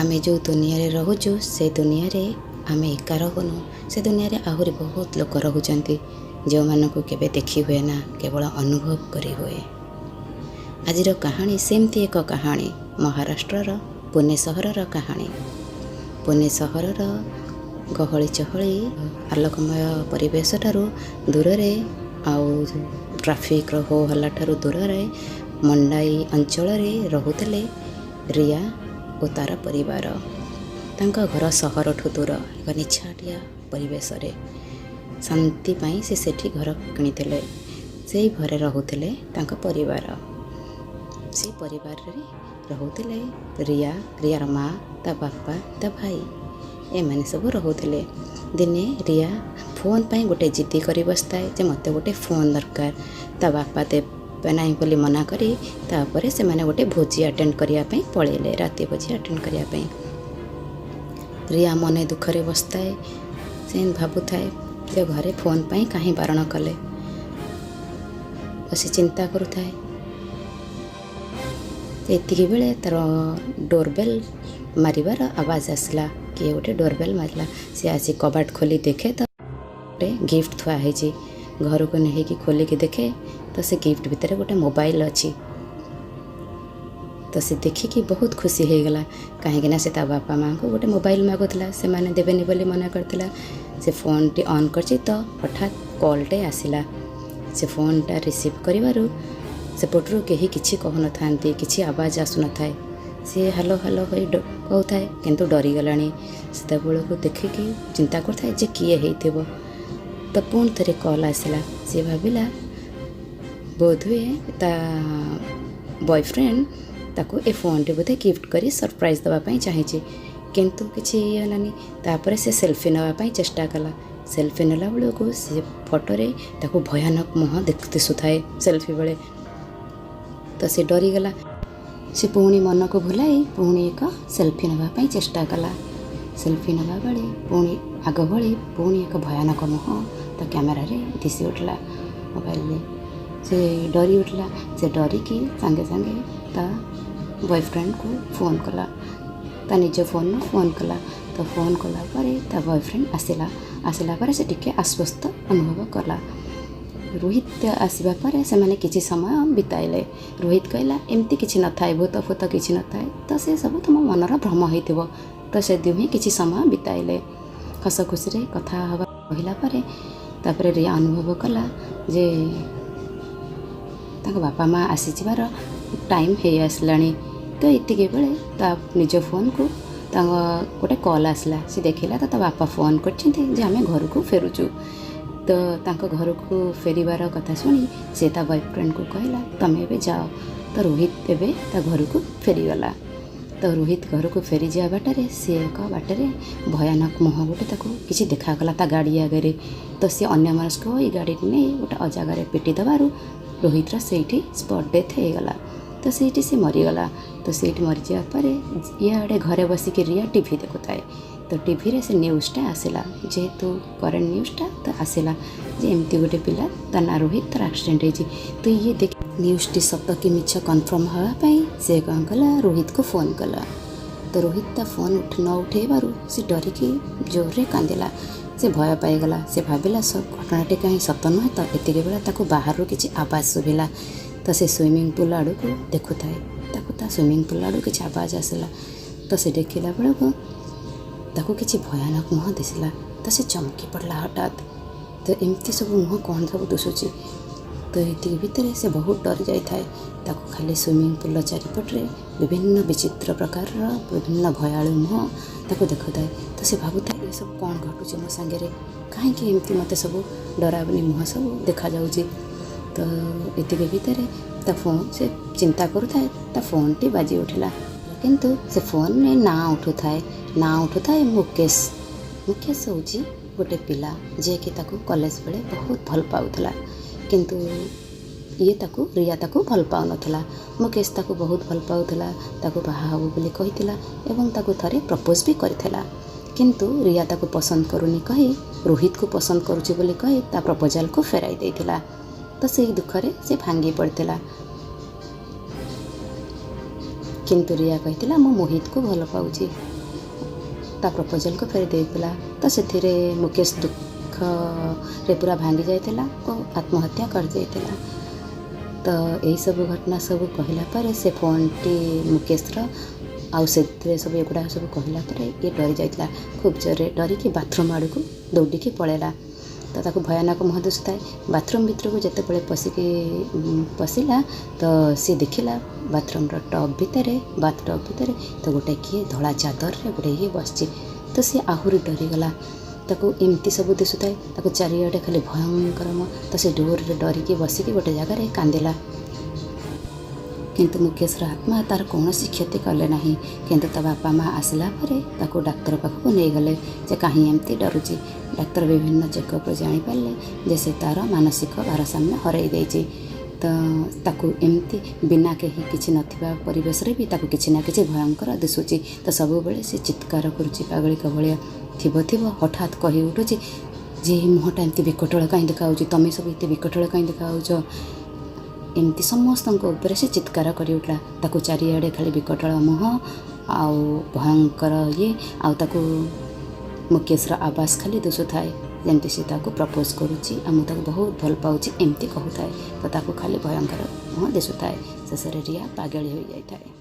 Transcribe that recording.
ଆମେ ଯେଉଁ ଦୁନିଆରେ ରହୁଛୁ, ସେ ଦୁନିଆରେ ଆମେ ଏକା ରହୁନୁ। ସେ ଦୁନିଆରେ ଆହୁରି ବହୁତ ଲୋକ ରହୁଛନ୍ତି, ଯେଉଁମାନଙ୍କୁ କେବେ ଦେଖି ହୁଏ ନା, କେବଳ ଅନୁଭବ କରି ହୁଏ। ଆଜିର କାହାଣୀ ସେମିତି ଏକ କାହାଣୀ, ମହାରାଷ୍ଟ୍ରର ପୁନେ ସହରର କାହାଣୀ। ପୁନେ ସହରର ଗହଳି ଚହଳି ଆଲୋକମୟ ପରିବେଶଠାରୁ ଦୂରରେ ଆଉ ଟ୍ରାଫିକ୍ର ହୋ ହଲ୍ଲା ଠାରୁ ଦୂରରେ ମଣ୍ଡାଇ ଅଞ୍ଚଳରେ ରହୁଥିଲେ ରିୟା ଓ ତା'ର ପରିବାର। ତାଙ୍କ ଘର ସହରଠୁ ଦୂର ଏକ ନିଛାଟିଆ ପରିବେଶରେ। ଶାନ୍ତି ପାଇଁ ସେ ସେଠି ଘର କିଣିଥିଲେ। ସେଇ ଘରେ ରହୁଥିଲେ ତାଙ୍କ ପରିବାର। ସେଇ ପରିବାରରେ ରହୁଥିଲେ ରିୟା, ରିୟାର ମା, ତା ବାପା, ତା ଭାଇ, ଏମାନେ ସବୁ ରହୁଥିଲେ। ଦିନେ ରିୟା ଫୋନ୍ ପାଇଁ ଗୋଟେ ଜିଦି କରି ବସିଥାଏ ଯେ ମୋତେ ଗୋଟେ ଫୋନ୍ ଦରକାର। ତା ବାପା ଦେବେ ନାହିଁ ବୋଲି ମନା କରି ତାପରେ ସେମାନେ ଗୋଟେ ଭୋଜି ଆଟେଣ୍ଡ କରିବା ପାଇଁ ପଳେଇଲେ, ରାତି ଭୋଜି ଆଟେଣ୍ଡ କରିବା ପାଇଁ। ରିୟା ମନେ ଦୁଃଖରେ ବସିଥାଏ। ସେ ଭାବୁଥାଏ ଯେ ଘରେ ଫୋନ୍ ପାଇଁ କାହିଁ ବାରଣ କଲେ। ବସି ଚିନ୍ତା କରୁଥାଏ। ଏତିକି ବେଳେ ତା'ର ଡୋରବେଲ୍ ମାରିବାର ଆବାଜ ଆସିଲା। କିଏ ଗୋଟେ ଡୋରବେଲ୍ ମାରିଲା। ସେ ଆସି କବାଟ ଖୋଲି ଦେଖେ ତ ଗୋଟେ ଗିଫ୍ଟ ଥୁଆ ହେଇଛି। ଘରକୁ ନେଇକି ଖୋଲିକି ଦେଖେ ତ ସେ ଗିଫ୍ଟ ଭିତରେ ଗୋଟେ ମୋବାଇଲ ଅଛି। ତ ସେ ଦେଖିକି ବହୁତ ଖୁସି ହେଇଗଲା, କାହିଁକିନା ସେ ତା ବାପା ମାଆଙ୍କୁ ଗୋଟେ ମୋବାଇଲ ମାଗୁଥିଲା, ସେମାନେ ଦେବେନି ବୋଲି ମନା କରିଥିଲା। ସେ ଫୋନ୍ଟି ଅନ୍ କରିଛି ତ ହଠାତ୍ କଲ୍ଟେ ଆସିଲା। ସେ ଫୋନ୍ଟା ରିସିଭ୍ କରିବାରୁ ସେପଟରୁ କେହି କିଛି କହୁନଥାନ୍ତି, କିଛି ଆବାଜ ଆସୁନଥାଏ। ସିଏ ହ୍ୟାଲୋ ହ୍ୟାଲୋ ହୋଇ କହୁଥାଏ, କିନ୍ତୁ ଡରିଗଲାଣି। ସେତେବେଳକୁ ଦେଖିକି ଚିନ୍ତା କରୁଥାଏ ଯେ କିଏ ହେଇଥିବ। ତ ପୁଣି ଥରେ କଲ୍ ଆସିଲା। ସିଏ ଭାବିଲା ବୋଧହୁଏ ତା ବୟଫ୍ରେଣ୍ଡ ତାକୁ ଏ ଫୋନ୍ଟି ବୋଧେ ଗିଫ୍ଟ କରି ସରପ୍ରାଇଜ୍ ଦେବା ପାଇଁ ଚାହିଁଛି। କିନ୍ତୁ କିଛି ଇଏ ହେଲାନି। ତାପରେ ସେ ସେଲ୍ଫି ନେବା ପାଇଁ ଚେଷ୍ଟା କଲା। ସେଲ୍ଫି ନେଲା ବେଳକୁ ସେ ଫଟୋରେ ତାକୁ ଭୟାନକ ମୁହଁ ଦିଶୁଥାଏ ସେଲ୍ଫି ବେଳେ। ତ ସେ ଡରିଗଲା। ସେ ପୁଣି ମନକୁ ଭୁଲାଇ ପୁଣି ଏକ ସେଲ୍ଫି ନେବା ପାଇଁ ଚେଷ୍ଟା କଲା। ସେଲ୍ଫି ନେବା ବେଳେ ପୁଣି ଆଗ ଭଳି ପୁଣି ଏକ ଭୟାନକ ମୁହଁ ତା କ୍ୟାମେରାରେ ଦିଶି ଉଠିଲା ମୋବାଇଲରେ। ସେ ଡରି ଉଠିଲା। ସେ ଡରିକି ସାଙ୍ଗେ ସାଙ୍ଗେ ତା ବୟଫ୍ରେଣ୍ଡକୁ ଫୋନ୍ କଲା, ତା ନିଜ ଫୋନ୍ରୁ ଫୋନ୍ କଲା। ତ ଫୋନ୍ କଲା ପରେ ତା ବୟଫ୍ରେଣ୍ଡ ଆସିଲା। ଆସିଲା ପରେ ସେ ଟିକେ ଆଶ୍ୱସ୍ତ ଅନୁଭବ କଲା। ରୋହିତ ଆସିବା ପରେ ସେମାନେ କିଛି ସମୟ ବିତାଇଲେ। ରୋହିତ କହିଲା, ଏମିତି କିଛି ନଥାଏ, ଭୂତ ଫୂତ କିଛି ନଥାଏ, ତ ସେ ସବୁ ତୁମ ମନର ଭ୍ରମ ହେଇଥିବ। ତ ସେ ଦୁହେଁ କିଛି ସମୟ ବିତାଇଲେ ହସ ଖୁସିରେ କଥା ହେବା କହିଲା ପରେ। ତାପରେ ରିୟା ଅନୁଭବ କଲା ଯେ ତାଙ୍କ ବାପା ମା ଆସିଯିବାର ଟାଇମ୍ ହେଇ ଆସିଲାଣି। ତ ଏତିକି ବେଳେ ତା ନିଜ ଫୋନ୍କୁ ତାଙ୍କ ଗୋଟେ କଲ୍ ଆସିଲା। ସେ ଦେଖିଲା ତ ତା ବାପା ଫୋନ୍ କରିଛନ୍ତି ଯେ ଆମେ ଘରକୁ ଫେରୁଛୁ। ତ ତାଙ୍କ ଘରକୁ ଫେରିବାର କଥା ଶୁଣି ସେ ତା ବୟଫ୍ରେଣ୍ଡକୁ କହିଲା, ତମେ ଏବେ ଯାଅ। ତ ରୋହିତ ଏବେ ତା ଘରକୁ ଫେରିଗଲା। ତ ରୋହିତ ଘରକୁ ଫେରିଯିବା ବାଟରେ ସିଏ ଏକ ବାଟରେ ଭୟାନକ ମୁହଁ ଗୋଟେ ତାକୁ କିଛି ଦେଖାଗଲା ତା ଗାଡ଼ି ଆଗରେ। ତ ସିଏ ଅନ୍ୟମନସ୍କ ହୋଇ ଗାଡ଼ିଟି ନେଇ ଗୋଟେ ଅଜାଗାରେ ପିଟି ଦେବାରୁ ରୋହିତର ସେଇଠି ସ୍ପଟ୍ ଡେଥ୍ ହେଇଗଲା। ତ ସେଇଠି ସେ ମରିଗଲା। ତ ସେଇଠି ମରିଯିବା ପରେ ଇଆଡ଼େ ଘରେ ବସିକି ରିୟା ଟିଭି ଦେଖୁଥାଏ। ତ ଟିଭିରେ ସେ ନ୍ୟୁଜ୍ଟା ଆସିଲା, ଯେହେତୁ କରେଣ୍ଟ ନ୍ୟୁଜ୍ଟା ତ ଆସିଲା ଯେ ଏମିତି ଗୋଟେ ପିଲା, ତା ନାଁ ରୋହିତ, ତାର ଆକ୍ସିଡେଣ୍ଟ ହେଇଛି। ତ ଇଏ ଦେଖି ନ୍ୟୁଜ୍ଟି ସତ କି ମିଛ କନଫର୍ମ ହେବା ପାଇଁ ସେ କ'ଣ କଲା, ରୋହିତକୁ ଫୋନ୍ କଲା। ତ ରୋହିତ ତା ଫୋନ୍ ନ ଉଠେଇବାରୁ ସେ ଡରିକି ଜୋରରେ କାନ୍ଦିଲା। ସେ ଭୟ ପାଇଗଲା। ସେ ଭାବିଲା ଘଟଣାଟି କାହିଁ ସତ ନୁହେଁ ତ? ଏତିକି ବେଳେ ତାକୁ ବାହାରରୁ କିଛି ଆବାଜ ଶୁଭିଲା। ତ ସେ ସୁଇମିଂ ପୁଲ୍ ଆଡ଼କୁ ଦେଖୁଥାଏ। ତାକୁ ତା ସୁଇମିଂ ପୁଲ୍ ଆଡ଼କୁ କିଛି ଆବାଜ ଆସିଲା। ତ ସେ ଦେଖିଲା ବେଳକୁ ତାକୁ କିଛି ଭୟାନକ ମୁହଁ ଦିଶିଲା। ତ ସେ ଚମକି ପଡ଼ିଲା ହଠାତ୍। ତ ଏମିତି ସବୁ ମୁହଁ କ'ଣ ସବୁ ଦିଶୁଛି? ତ ଏତିକି ଭିତରେ ସେ ବହୁତ ଡରି ଯାଇଥାଏ। ତାକୁ ଖାଲି ସୁଇମିଂ ପୁଲ୍ର ଚାରିପଟରେ ବିଭିନ୍ନ ବିଚିତ୍ର ପ୍ରକାରର ବିଭିନ୍ନ ଭୟାଳୁ ମୁହଁ ତାକୁ ଦେଖୁଥାଏ। ତ ସେ ଭାବୁଥାଏ, ଏସବୁ କ'ଣ ଘଟୁଛି ମୋ ସାଙ୍ଗରେ? କାହିଁକି ଏମିତି ମୋତେ ସବୁ ଡରାବନି ମୁହଁ ସବୁ ଦେଖାଯାଉଛି? ତ ଏତିକି ଭିତରେ ତା ଫୋନ୍, ସେ ଚିନ୍ତା କରୁଥାଏ, ତା ଫୋନ୍ଟି ବାଜି ଉଠିଲା। କିନ୍ତୁ ସେ ଫୋନ୍ରେ ନାଁ ଉଠୁଥାଏ, ନାଁ ଉଠୁଥାଏ ମୁକେଶ। ମୁକେଶ ହେଉଛି ଗୋଟେ ପିଲା, ଯିଏକି ତାକୁ କଲେଜ ବେଳେ ବହୁତ ଭଲ ପାଉଥିଲା। କିନ୍ତୁ ଇଏ ତାକୁ, ରିୟା ତାକୁ ଭଲ ପାଉନଥିଲା। ମୁକେଶ ତାକୁ ବହୁତ ଭଲ ପାଉଥିଲା, ତାକୁ ବାହା ହେବ ବୋଲି କହିଥିଲା ଏବଂ ତାକୁ ଥରେ ପ୍ରପୋଜ୍ ବି କରିଥିଲା। କିନ୍ତୁ ରିୟା ତାକୁ ପସନ୍ଦ କରୁନି କହି, ରୋହିତକୁ ପସନ୍ଦ କରୁଛି ବୋଲି କହି ତା ପ୍ରପୋଜାଲକୁ ଫେରାଇ ଦେଇଥିଲା। ତ ସେଇ ଦୁଃଖରେ ସେ ଭାଙ୍ଗି ପଡ଼ିଥିଲା। କିନ୍ତୁ ରିୟା କହିଥିଲା, ମୁଁ ମୋହିତକୁ ଭଲ ପାଉଛି। ତା ପ୍ରପୋଜାଲକୁ ଫେରି ଦେଇଥିଲା। ତ ସେଥିରେ ମୁକେଶ ଦୁଃଖରେ ପୁରା ଭାଙ୍ଗି ଯାଇଥିଲା ଓ ଆତ୍ମହତ୍ୟା କରିଦେଇଥିଲା। ତ ଏଇସବୁ ଘଟଣା ସବୁ କହିଲା ପରେ, ସେ ଫୋନ୍ଟି ମୁକେଶର ଆଉ ସେଥିରେ ସବୁ ଏଗୁଡ଼ାକ ସବୁ କହିଲା ପରେ ଇଏ ଡରି ଯାଇଥିଲା। ଖୁବ୍ ଜୋରରେ ଡରିକି ବାଥରୁମ୍ ଆଡ଼କୁ ଦୌଡ଼ିକି ପଳେଇଲା। ତ ତାକୁ ଭୟାନକ ମୁହଁ ଦିଶୁଥାଏ। ବାଥରୁମ୍ ଭିତରକୁ ଯେତେବେଳେ ପଶିଲା, ତ ସିଏ ଦେଖିଲା ବାଥରୁମ୍ର ଟବ୍ ଭିତରେ, ବାଥ୍ ଟବ୍ ଭିତରେ ତ ଗୋଟେ କିଏ ଧଳା ଚାଦରରେ ଗୁଡ଼େଇ ହେଇକି ବସିଛି। ତ ସିଏ ଆହୁରି ଡରିଗଲା। ତାକୁ ଏମିତି ସବୁ ଦିଶୁଥାଏ, ତାକୁ ଚାରିଆଡ଼େ ଖାଲି ଭୟଙ୍କର। ତ ସେ ଜୋରରେ ଡରିକି ବସିକି ଗୋଟେ ଜାଗାରେ କାନ୍ଦିଲା। କିନ୍ତୁ ମୁକେଶର ଆତ୍ମା ତାର କୌଣସି କ୍ଷତି କଲେ ନାହିଁ। କିନ୍ତୁ ତା ବାପା ମା ଆସିଲା ପରେ ତାକୁ ଡାକ୍ତର ପାଖକୁ ନେଇଗଲେ ଯେ କାହିଁ ଏମିତି ଡରୁଛି। ଡାକ୍ତର ବିଭିନ୍ନ ଚେକଅପ୍ରୁ ଜାଣିପାରିଲେ ଯେ ସେ ତାର ମାନସିକ ଭାରସାମ୍ୟ ହରାଇ ଦେଇଛି। ତ ତାକୁ ଏମିତି ବିନା କେହି କିଛି ନଥିବା ପରିବେଶରେ ବି ତାକୁ କିଛି ନା କିଛି ଭୟଙ୍କର ଦିଶୁଛି। ତ ସବୁବେଳେ ସେ ଚିତ୍କାର କରୁଛି ପାଗଳିକ ଭଳିଆ। ଥିବ ଥିବ ହଠାତ୍ କହି ଉଠୁଛି ଯେ ଏ ମୁହଁଟା ଏମିତି ବିକଟଳ କାହିଁ ଦେଖାହେଉଛି? ତମେ ସବୁ ଏତେ ବିକଟଳ କାହିଁ ଦେଖାହେଉଛ? ଏମିତି ସମସ୍ତଙ୍କ ଉପରେ ସେ ଚିତ୍କାର କରି ଉଠିଲା। ତାକୁ ଚାରିଆଡ଼େ ଖାଲି ବିକଟଳ ମୁହଁ ଆଉ ଭୟଙ୍କର ଇଏ, ଆଉ ତାକୁ ମୁକେଶର ଆବାସ ଖାଲି ଦିଶୁଥାଏ, ଯେମିତି ସେ ତାକୁ ପ୍ରପୋଜ୍ କରୁଛି ଆଉ ମୁଁ ତାକୁ ବହୁତ ଭଲ ପାଉଛି, ଏମିତି କହୁଥାଏ। ତ ତାକୁ ଖାଲି ଭୟଙ୍କର ମୁହଁ ଦିଶୁଥାଏ। ଶେଷରେ ରିୟା ପାଗଳି ହୋଇଯାଇଥାଏ।